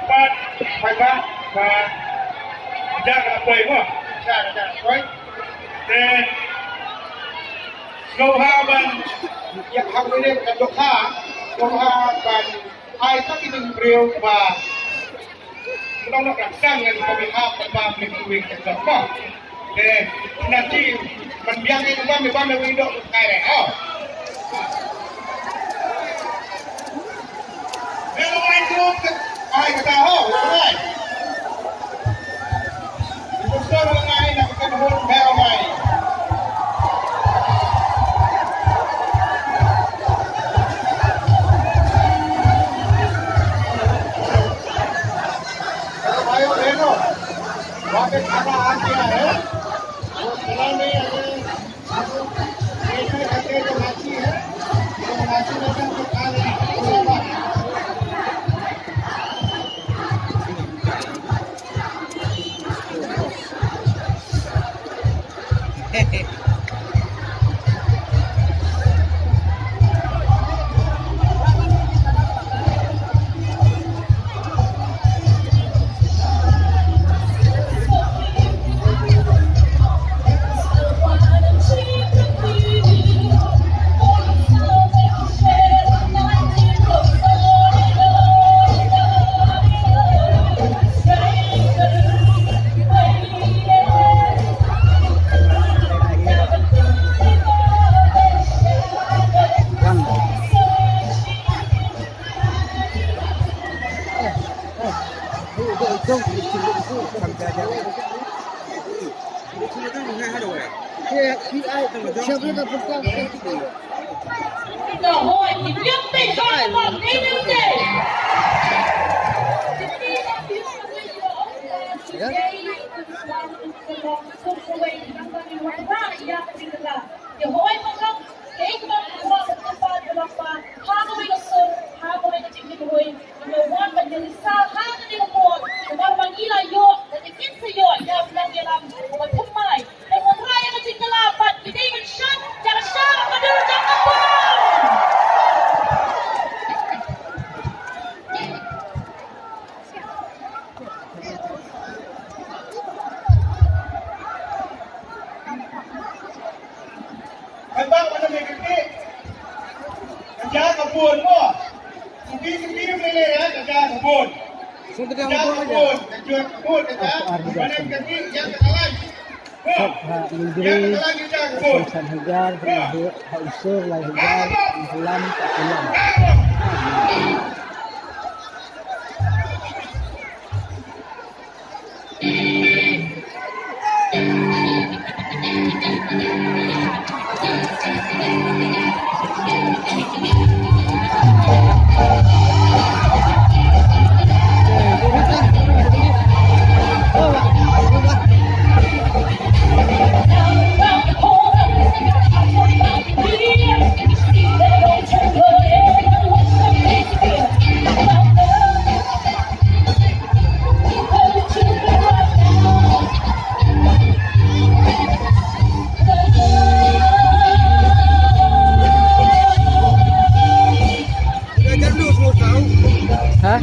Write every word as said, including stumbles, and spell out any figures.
Pat, pat, pat, pat. Dah ka poi mo. Dah, dah, poi. Te, sngewbha ban, ïa, ha kane ka dohkha, sngewbha ban ai sa ki jingbriew ba Long nok rak sang ngan ka bihap ka bam ni kuwing ka jop ko. Eh, nanti man biang ni bam ni bam ni wing dok kai re. Oh. Ni lo ai tu ke ai ka ta ho, lo ai. Ni tu so lo ai na ka hon bel mai. अरे भाइयों बहनों, वापस खाना आ गया है। वो चला नहीं है, देखने खाते जो माछी है, वो माछी में से हमको खा लेना है। Kata mana mereka ni? Kerja kebun mo. Sepi-sepi boleh ya, kerja kebun. Kerja kebun, kerja kebun, kerja. Mana kerja yang ketalan? Sop ha Nongdri, san hajar, ha Isur lai hajar, Nonghulam tak pulang. Ha?